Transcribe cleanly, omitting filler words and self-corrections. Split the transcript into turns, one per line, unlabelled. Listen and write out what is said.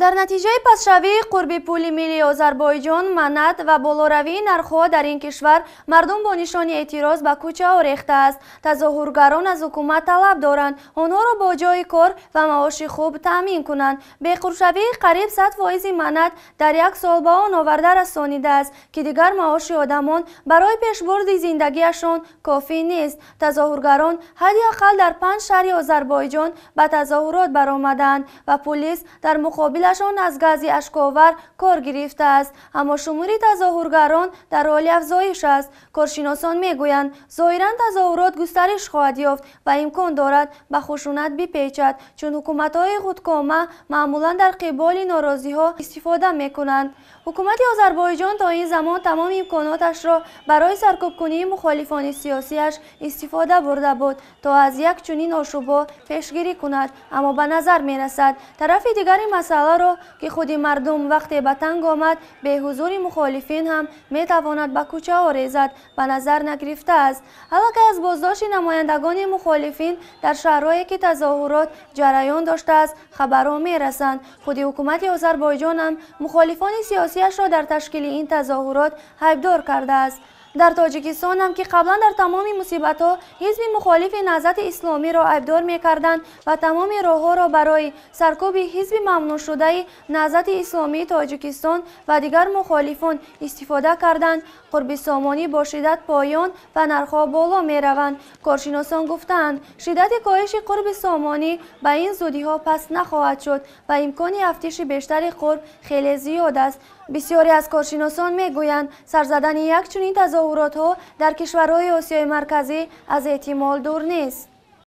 Дар натиҷаи пастшавии қурби пули миллии Озарбойҷон, манат ва болоравии нархҳо дар ин кишвар мардум бо нишони эътироз ба кӯчаҳо рехтааст. Тазоҳургарон аз ҳукумат талаб доранд, онҳоро бо ҷойи кор ва маоши хуб таъмин кунанд. Беқурбшавии қариб 100% манат дар як сол ба он оварда расонидааст, ки дигар маоши одамон барои пешбурди зиндагиашон кофӣ нест. Тазоҳургарон ҳадди ақал дар 5 шаҳри Озарбойҷон ба тазоҳурот баромаданд ва пулис дар муқобилашон аз гази ашковар кор гирифтааст. Аммо шумори тазоҳургарон дар ҳоли афзоиш аст. Коршиносон мегӯянд, зоҳиран тазоҳурот густариш хоҳад ёфт ва имкон дорад ба хушунат бипечад, чун ҳукуматҳои худкома маъмулан дар қиболи норозиҳо истифода мекунанд. Ҳукумати Озарбойҷон то ин замон тамоми имконоташро барои саркӯбкунии мухолифони сиёсиаш истифода бурда буд, то аз як чунин ошӯбҳо пешгирӣ кунад. Аммо ба назар мерасад, тарафи дигари масъаларо, ки худи мардум вақте ба танг омад, беҳузури мухолифин ҳам метавонад ба кӯчаҳо резад, ба назар нагирифтааст. Аллакай аз боздошти намояндагони мухолифин дар шаҳрҳое, ки тазоҳурот ҷараён доштааст, хабарҳо мерасанд. Худи ҳукумати Озарбойҷон ҳам мухолифони сиёсиашро дар ташкили ин тазоҳурот айбдор кардааст. Дар Тоҷикистон ҳам, ки қаблан дар тамоми мусибатҳо ҳизби мухолифи Наҳзати Исломиро айбдор мекарданд ва тамоми роҳҳоро барои саркӯби ҳизби мамнӯъшудаи Наҳзати Исломии Тоҷикистон ва дигар мухолифон истифода карданд, қурби сомонӣ бо шиддат поён ва нархҳо боло мераванд. Коршиносон гуфтаанд, шиддати коҳиши қурби сомонӣ ба ин зудиҳо паст нахоҳад шуд ва имкони афтиши бештари қурб хеле зиёд аст. Бисёре аз коршиносон мегӯянд, сар задани як чунин тазоҳуротҳо дар кишварҳои Осиёи Марказӣ аз эҳтимол дур нест.